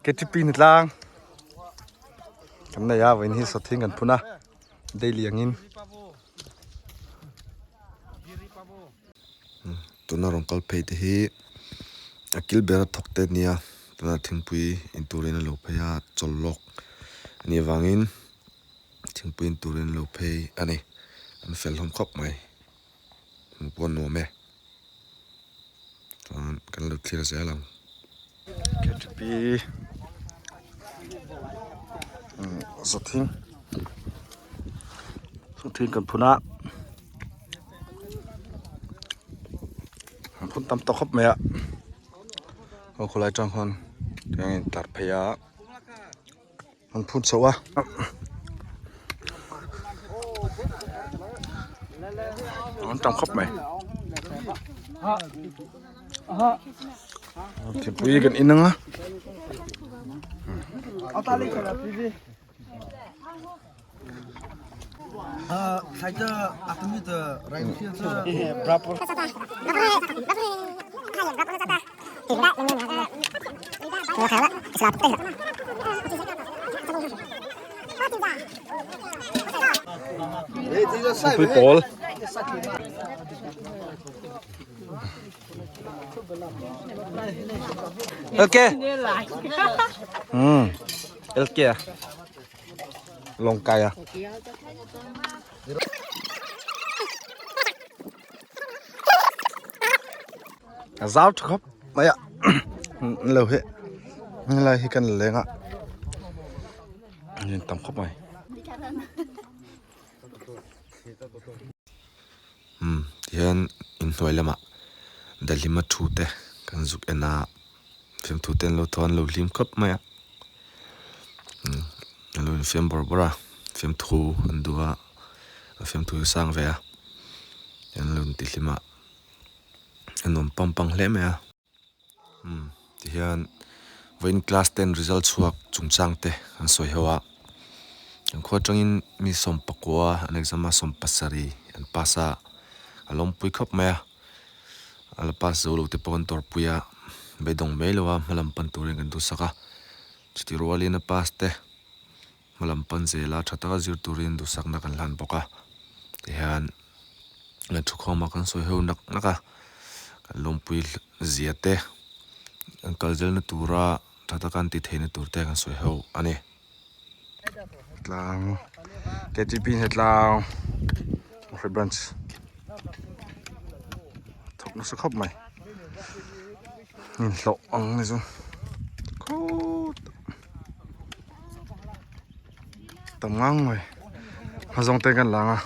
KTP ni tlang kan nei a vawiin hi sawthing kan phun a daily angin. Tuna rawn kal phei te hi a kil ber a thawk te ania tuna thingpui in turin a lo phei a chawl lawk a nih avangin thingpui in turin a lo phei a ni an fel hlawm khawp mai hmuh pawh a nuam e chuan kan lo thlir zel ang. Ktp sawhthing sawhthing kan phun a an phun tam tawh khawp mai a aw khawlai tang khawn tiang a in tlar phei a an phun chho a an tam khawp mai thingpui kan in ang a Thingpui pawl Ok um LK à Long cay à A zau tha khawp mai a an lo hi helai hi kan la leng a an tam khawp mai. Umm tihian inhnuai lamah dahlima thu te kan zuk en a fiamthu te an lo thawn lo hlim khawp mai a umm an lo infiam bawrh bawrh a fiamthu an duh a fiamthu hi a sang ve a an lo intihlim a. A nuam pang pang hle mai a umm tihian vawiin class ten result chhuak chungchang te an sawi ho a an khua atangin mi sawm pakua an exam a sawm pasarih an pass a a lawmpui khawp mai a a la pass zo lo te pawh an tawrhpui a beidawng mai lo a hmalam pan turin kan duhsak a chutih rualin a pass te hmalam pan zela tha taka zir turin duhsakna kan hlan bawk a tihian kan thukhawm a kan sawi ho nak nak a kan lawmpui zia te an kal zelna tura tha taka an tih theihna tur te kan sawi ho a ni. Tlang ktp hi tlang branch thawk nasa khawp mai inhlawh ang ni chu khawt. Tam ngang mai hma zawng te kan lang a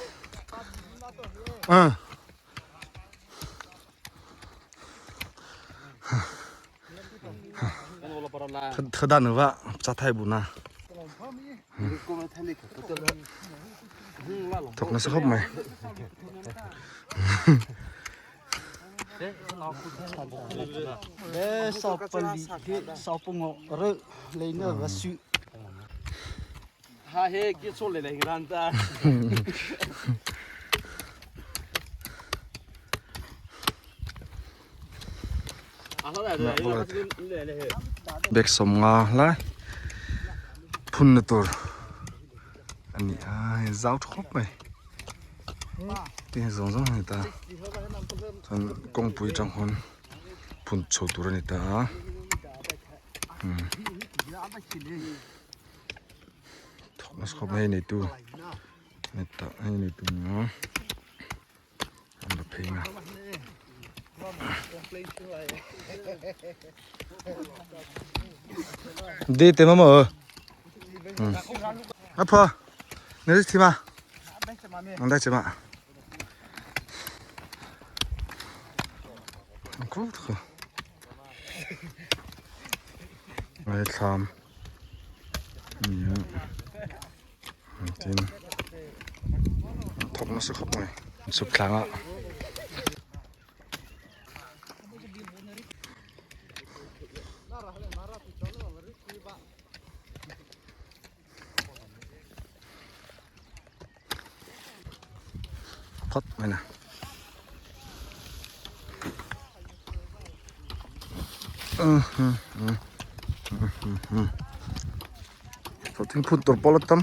ah thada nuwa chathai buna thawk nasa khawp mai. Bag sawmnga lai phunna tur a ni a hei zau tha khawp mai tin hei zawng zawng a ni ta chuan kawngpui atang hawn phun chho tur a ni ta a umm thawk nasa khawp mai hei neitu a ni ta hei neitu a ni a. Đi tìm mà Áp phơ Nếu đi mà Anh đây mà Cú thôi Ngay thlam Tin thawk nasa khawp mai chhuk tlang ah phawt mai na. Sawhthing phun tur pawh la tam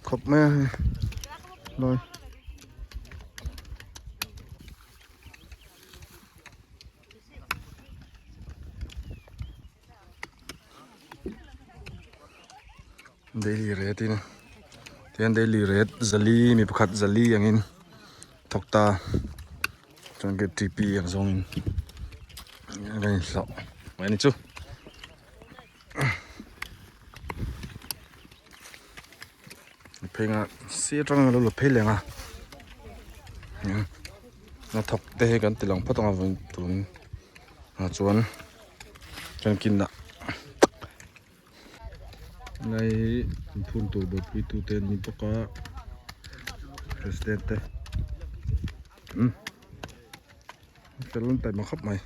khawp mai a hei lai. Daily rate in tihian daily rate zali mi pakhat zali angin thawk ta chuan K T P ang zawngin a inhlawh mai a ni chu. Phei nga si atang alo la phei leh ang a hnathawk te hi kan ti lang phawt ang a vawiin tun ah chuan chuan kinah helai hi inphun tur buaipui tu te an ni bawk a president te umm. Fel an taima khawp mai.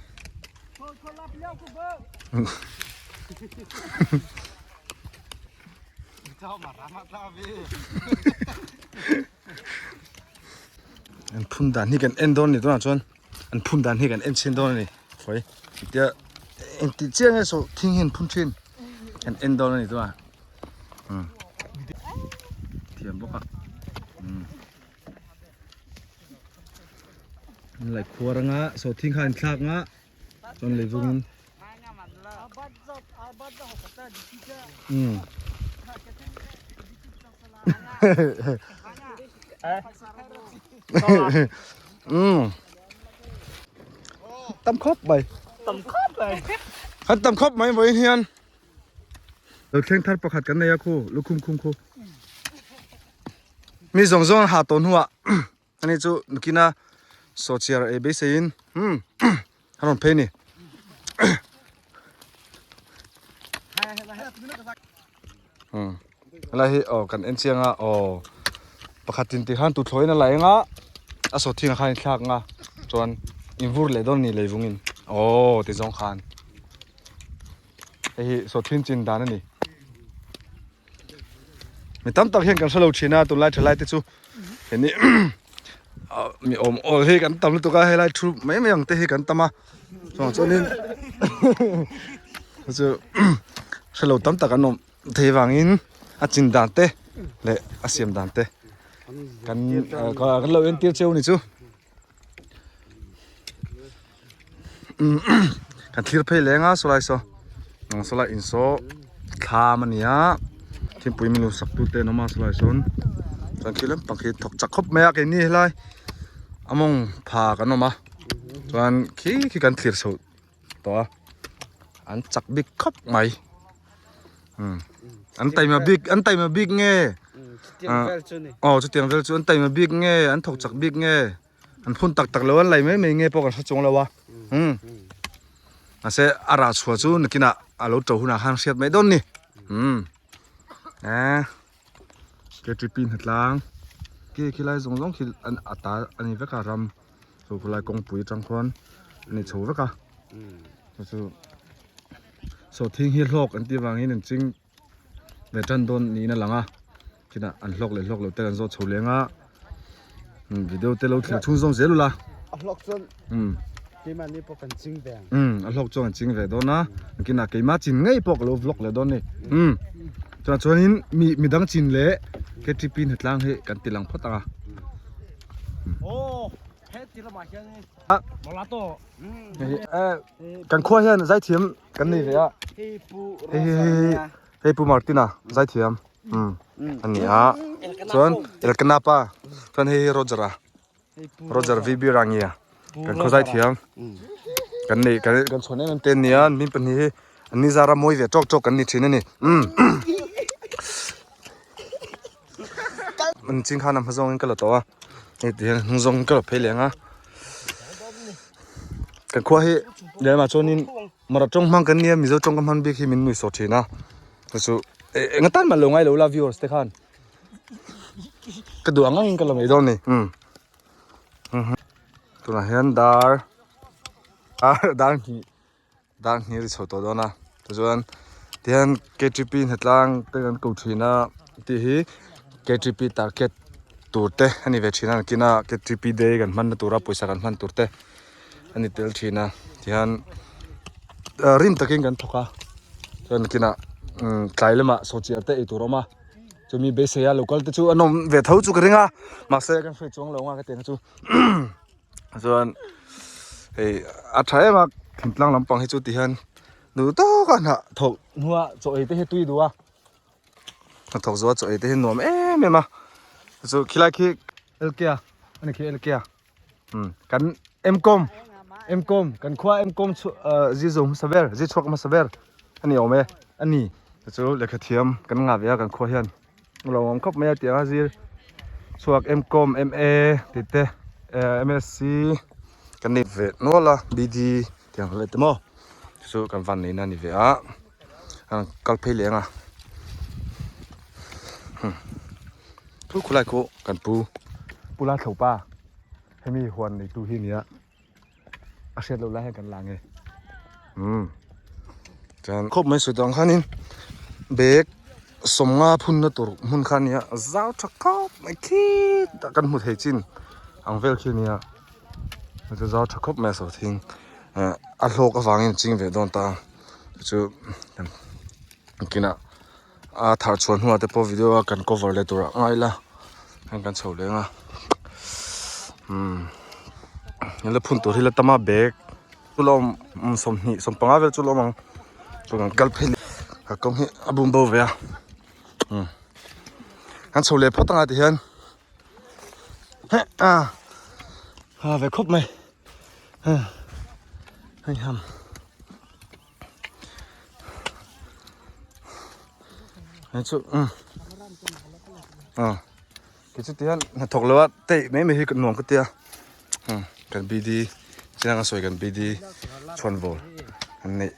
An phun dan hi kan en dawn ni tunah chuan an phun dan hi kan en chhin dawn a ni khawi tia engti chiah nge saw thing hi an phun thin kan en dawn a ni tunah umm thiam bawk a umm. An laih khuar anga sawhthing kha an thlak anga chuan lei vungin umm umm tam khawp mai tam khawp mai kan tam khawp mai vawiin hian lo thleng thar pakhat kan nei a khu lukhum khum khu. Mi zawng zawng an ha tawh hnuah ani chu nakina saw chiar ei beiseiin umm a rawn phei a ni. Umm helai hi aw kan en chiang a aw pakhat in tikhan tuthlawhin a la eng a a saw thing ah khan in thlak ang a chuan in vur leh dawn a ni leivungin aw ti zawng khan hei hi saw thin chin dan a ni. Mi tam tak hian kan hrelo thin a tunlai thalai te chu heni mi awm awl hi kan tam lutuk a helai thu mai mai ang te hi kan tam a chuang chuanin chu hrelo tam tak an awm thei vangin a chin dan te leh a siam dan te kan kan lo entir cheu ni chu kan thlir phei leng a sawlai saw sawlai in saw thlam a ni a thingpui min lo sak tu te an awm a sawlai sawn chuan khi lampang khi thawk chak khawp mai a keini helai a mawng pha kan awm a chuan khi khi kan thlir chho tawh a an chak bik khawp mai an taima bik an taima bik nge aw chutiang vel chu an taima bik nge an thawk chak bik nge. An phun tak tak lo an lei mai mai nge pawh kan hre chuang lo a umm mahse a rah chhuah chu nakinah a lo to hunah khan hriat mai dawn ni umm eh ktp hnatlang khi khilai zawng zawng khi an a ta a ni vek a ram chu khulai kawngpui atang khuan a ni chho vek a chu chu sawhthing hi hlawk an tih avangin an ching. Ve tan dawn niin a lang a chinah an hlawk leh hlawk loh te kan zawh chho leng a video te lo thlir chhung zawng zel ula a hlawk chuan keimahni pawh kan ching ve ang a hlawk chuan kan ching ve dawn a kinah keimah chin ngei pawh ka lo vlog leh dawn a ni chuan chuanin mi midang chin leh ktp hnatlang hi kan ti lang phawt ang a kan khua hian zaithiam Kan nei ve a. Hei pu Hei hei hei hei pu Martina zaithiam. Um a ni a. Chuan Elkana pa. Chuan hei Roger a. Roger VB Rangia. Kan khaw zaithiam. Kan nei kan kan chhawn em em te an ni a. Min pahnih hi an ni zara mawi ve tawk tawk kan ni thin a ni. Um. An ching khan a hma zawngin ka la tawh a. Hei ti hian hnung zawngin ka la phei leh ang a. Kan khua hi lehlamah chuanin Mara tawng hmang kan nia Mizo tawng ka hman bik hi min nui sawh thin a chu chu enga tan mah lo ngai lo la viewers te khan ka duh ang angin ka la mai dawn a ni umm tunah hian dar dar hnih dar hnih a ri chho tawh dawn a tichuan tihian ktp hnatlang te kan ko thin a tih hi ktp target tur te a ni ve thin a nakin a ktp day kan hmanna tura pawisa kan hman tur te a ni tel thin a tihian rim takin kan thawk a. Chuan nakinah tlai lamah sawhchiar te ei tur a awm a, chumi beisei a local te chu an awm ve tho chu ka ring a, mahse kan hruai chuang lo ang a ka tiang chu chuan hei a tha em a thingtlang lampang hi chu ti hian duh tawk a hnah thawk hnua chaw ei te hi tui duh a. Hnathawk zual chaw ei te hi nuam em em a chu khilai khi lk a ani khi lk a umm kan mcom mcom kan khua mcom chu ah zi zo hmasa ber zi chhuak hmasa ber ani awm e ani chu lehkha thiam kan ngah ve a kan khua hian a lo awm khawp mai a tiang a zir chhuak mcom ma tih te eh msc kan nei ve nual a bd tiang vel te maw chu kan van neihna a ni ve a. kal phei leh ang a thu khulai khu kan pu pu la thlo pa hemi huan nei tu hi nia a hriat loh lai hian kan la nge umm chuan khawp mai sawi tawh ang khanin bag sawmnga phunna tur hmun kha ania zau tha khawp mai khitah kan hmu thei chin ang vel khi ania chu zau tha khawp mai a sawhthing a hlawk avangin ching ve dawn ta a. Chu kinah a thar chhuah hnuah te pawh video a kan cover leh tur ah ngai ila heng kan chho leng a umm la phun tur hi la tam a bag chu la awm 20 15 vel chu la awm ang chuan kan kal phei leh a kawng hi a bum bo ve a umm kan chho leh phawt anga tihian heh a ha ve khawp mai hei ham. Hei chu umm ah kei chu tihian hnathawk lo a teih mai mai hi nuam ka tia umm kan bd chiang a sawi kan bd chhuanvawl an neih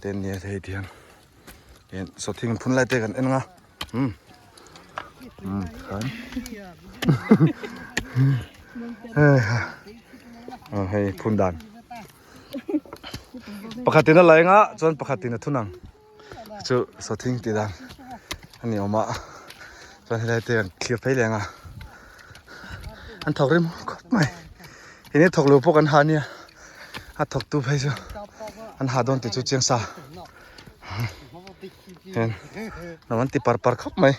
te an nia hei tihian tihian sawhthing phun lai te kan en ang a umm umm tikhan heiha aw hei phun dan. Pakhatin a la eng a chuan pakhatin a thun ang chu sawthing tih dan a ni awm a chuan helai te an thlir phei leh ang a an thawk rim khawp mai enge thawk lo pawh kan ha ania a thawk tu phei chu an ha dawn tih chu chiang sa hian lo an ti par par khawp mai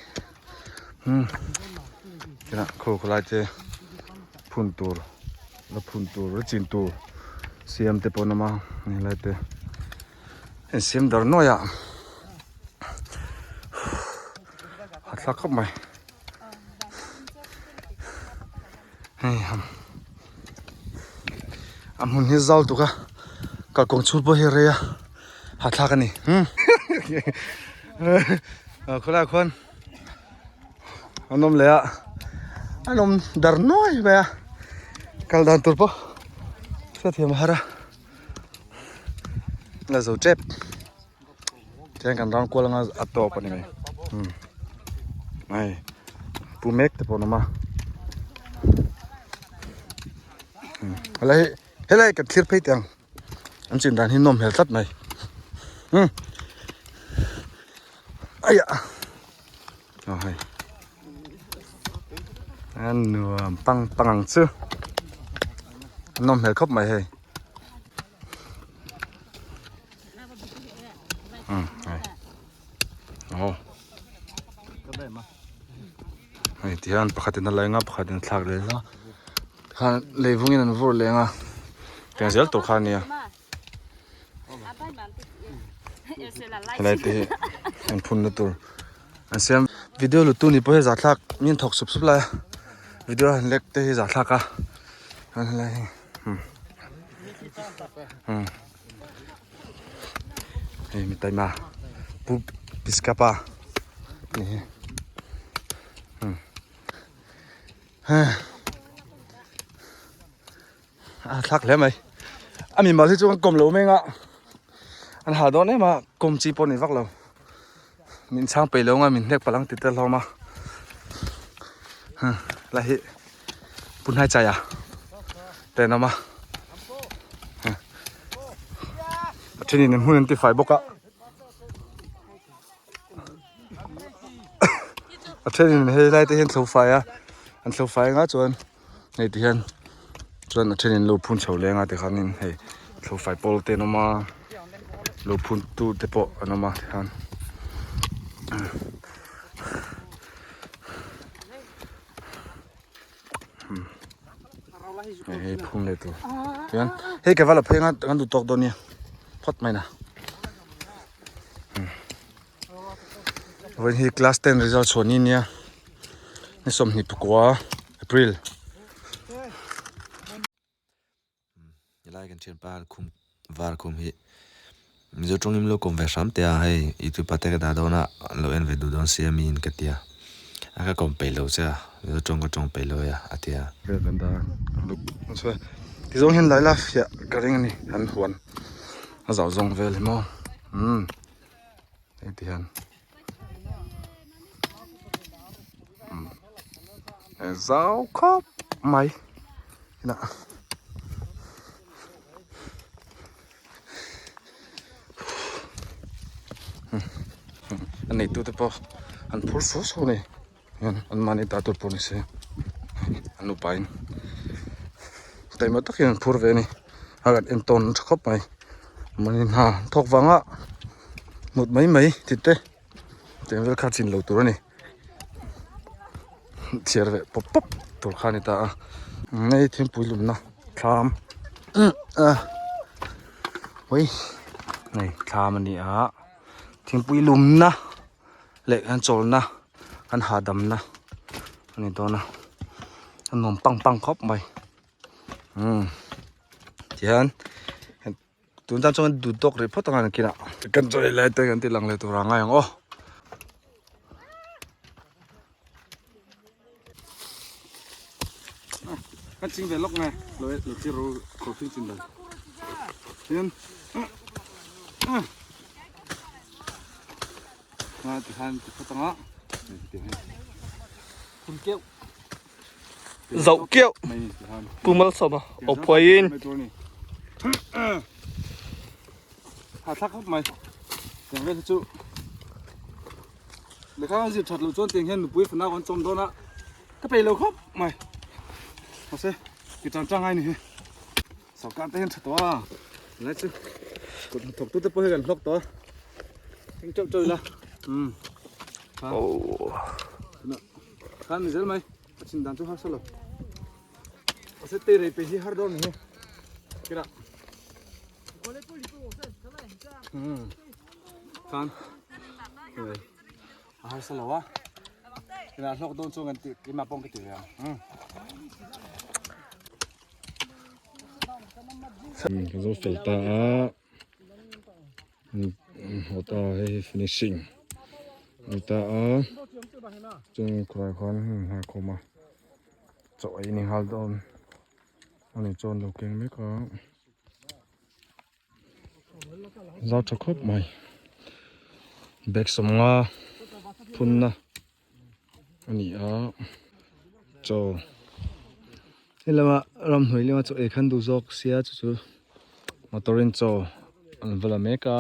umm tinah khu khawlai te phun tur. La phun tur la chin tur siam te pawh an awm a helai te an siam dar nuai a a thlak khawp mai hei ham a hmun hi zau tuk a kalkawng chhung pawh hi a rei a hahthlak a ni khawlaiah khuan. An awm leh a an awm dar nuai mai a kal dan tur pawh hriatthiam a har a la zo tep tihian kan round kual anga a tawp a ni mai umm hei pu mek te pawh an awm a umm helai hi helai kan thlir phei teh ang. An chin dan hi nawm hmel tlat mai umm aiah aw hei a nuam pang pang ang chu a nawm hmel khawp mai hei umm hei aw hei tihian pakhatin a la eng a pakhatin a thlak leh a. Khan leivungin an vur leng a tiang zel tur kha a nia helai te hi an phun na tur an siam video lu tu ni pawh hi zahthlak min thawk sup sup lai a video han lek te hi zahthlak a chuan helai hi umm umm hei mi taima pu piskapa ni hi umm. A thlak hle mai a mimal hi chu an kawm lo meng a an ha dawn em a kawm chi pawh a ni vak lo min chhang peih lo anga min hnek palh ang ti tel hlawm a la hi punhai chai a te an awm a a thenin an hmun an tifai bawk a. A thenin hei lai te hian thlo fai a an thlo fai anga chuan hei ti hian chuan a thenin lo phun chho leng a tikhanin hei thlo fai pawl te an awm a. Lo phun tu te pawh an awm a tikhan hei hei phun leh tur tichuan hei ka va la phei anga kan duh tawk dawn nia phawt mai na vawiin hi class ten result chhuah ni nia ni 24 April. Helai kan thianpa khum var khum hi Mizo tawngin lo kawm ve hram teh a hei youtube ah te ka dah dawn a an lo en ve duh dawn sia miin ka tia a ka kawm peih lo che a Mizo tawng ka tawng peih lo e a a tia. Vel kan dah a tizawng hian lai la fiah ka ring a ni an huan a zau zawng vel hi maw umm hei ti hian umm zau khawp mai. A neitu te pawh an phur suau suau a ni hian an mahni ta tur pawh ni se an nupa in taima takin an phur ve a ni a kan en tawn tha khawp mai mahni hna thawk vanga mut mai mai tih te tiang vel kha chin lo tur a ni. Chhiar ve pawp pawp tur kha a ni ta a hei thingpui lumna thlam a ui hei thlam a ni a thingpui lumna leh kan chawlhna kan hahdamna a ni dawn a a nuam pang pang khawp mai umm tihian. Tun tan chuan duh tawk rih phawt ang a nakinah kan chaw ei lai te kan ti lang leh tur a ngai ang aw. Kan ching ve lawk nge lo lo chi ro khaw thing chin dan hian a ti khan ti phawt ang a ti hian Phun keuh Zoh keuh Pu Malsawma aw phuaiin. Ha thlak khawp mai tiang vel hi chu lehkha an zir that loh chuan tiang hian nupui fanau an chawm dawn a ka peih lo khawp mai mahse ti tan tang ai ni hi sorkar te hian tha tawh a tunlai chu kut hnathawk tute pawh hi kan hlawk tawh a eng teuh teuh ila umm Khan ni zel mai a chin dan chu harsa lo a se te rei pe hi har dawn ni he kira khan a harsa lo a kira hlawk dawn chu ngan ti keimah pawh ka ti ve ang ka zo fel ta a haw ta hei hi finishing a ni ta a chung khawlai khuan hmun a khawm a chaw ei ni nghal dawn a ni chuan lo keng mek a zau tha khawp mai bag 50 phunna a ni a chaw he lama ramhnuai lama chaw ei khan duh zawk sia chu chu motor in chaw an va la mek a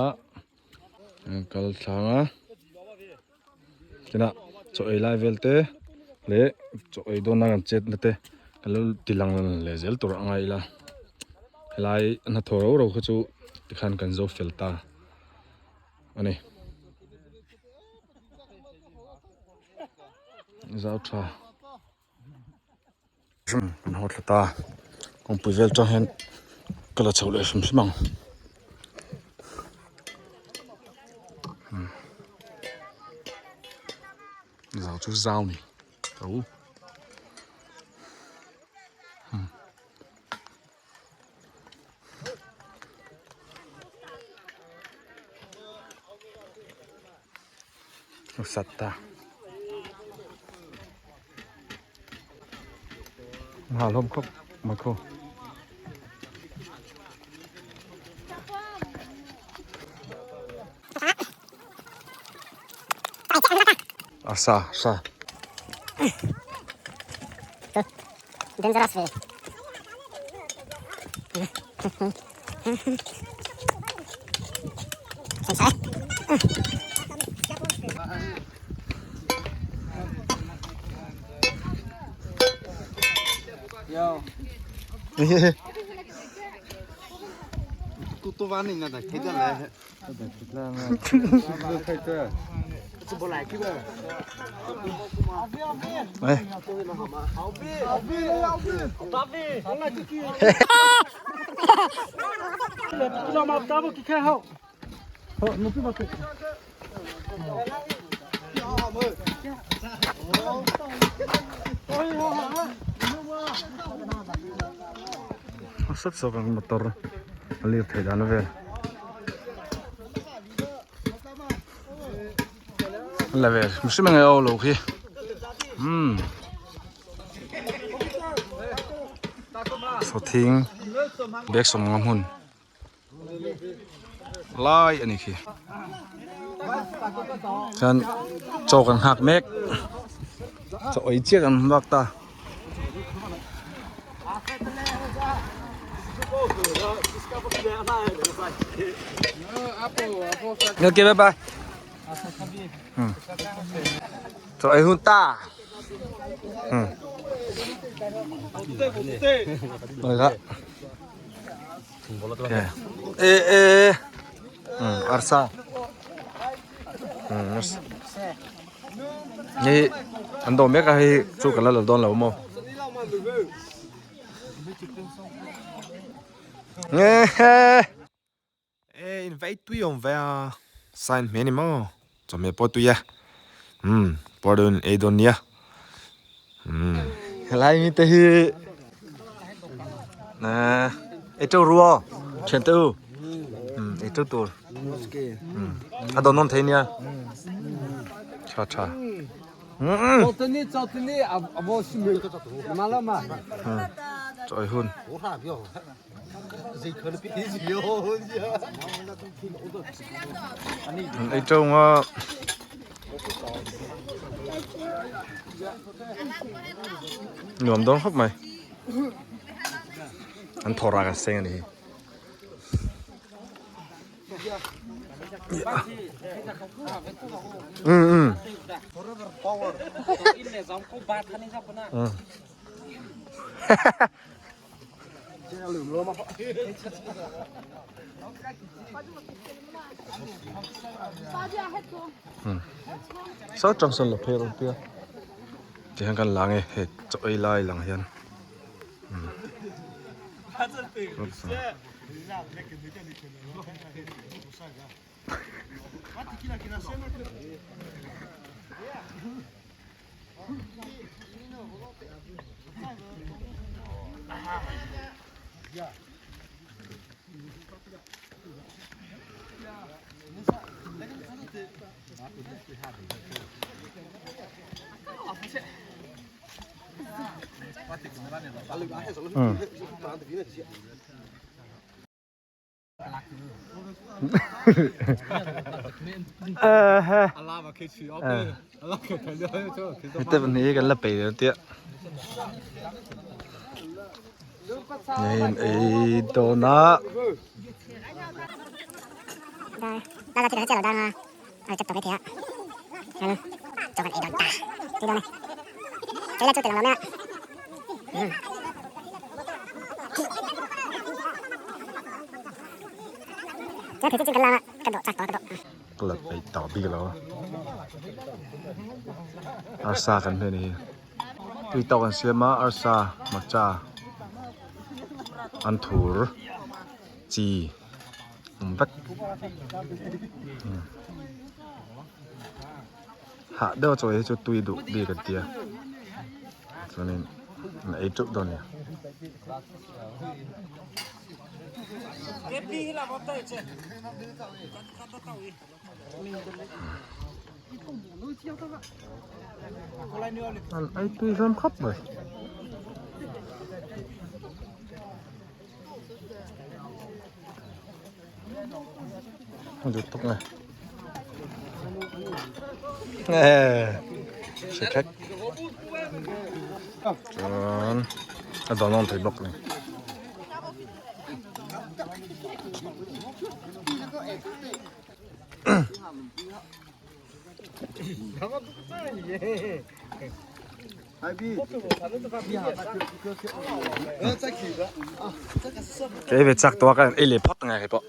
an kal thlang a tinah chaw ei lai vel te leh chaw ei dawn a kan chet na te kan lo ti lang leh zel tur a ngai ila helai hnathawh ro ro kha chu tikhan kan zo fel ta a ni. Zau tha kan haw thla ta kawngpui vel tang hian ka la chho leh hrim hrim ang zau chu zau ni tho. Sat ta. Hà lom khop mà khô. À sa sa. Dangerous ve. Đây. Sat sawk ang motor a lir thei dan vel la vel mihring ang e lo khi umm sawthing bag sawm nga hmun. Lai a ni khi chuan chaw kan nghak mek chaw ei chiah kan vak ta. Ok bye bye chaw ei hun ta. E e arsa hei an dawm mek a hei chu ka la lo dawn lo maw nge he e in vai tui awm ve a sign hmel ni maw chawhmeh pawh tui a umm pawr deuhin ei dawn nia umm helai mi te hi ahh ei teuh ru aw thian te u umm ei teuh tur umm a dawn nawn thei nia tha tha umm chawi hun. Ei teuh a nuam dawn khawp mai an thaw rak an seng a ni hi. Saw tang sawn la phei rawh tia ti hian kan lang e hei chaw ei lai lang hian Hete pahnih hi kan la peih lo tia hei ei dawn a. Ka la peih tawh bik lo a arsa kan hmeh ni hi tui tawk an siam a arsa hmarcha an thur chi awm vek hah deuh a chaw hi chu tui duh bik an tia chuanin an ei teuh dawn a ni. An ei tui hlawm khawp mai. Không được tốt này. Sẽ khách. Chuan a dawn awm thei bawk ni. Kei ve chak tawh a ka ei leh phawt angai hei pawh.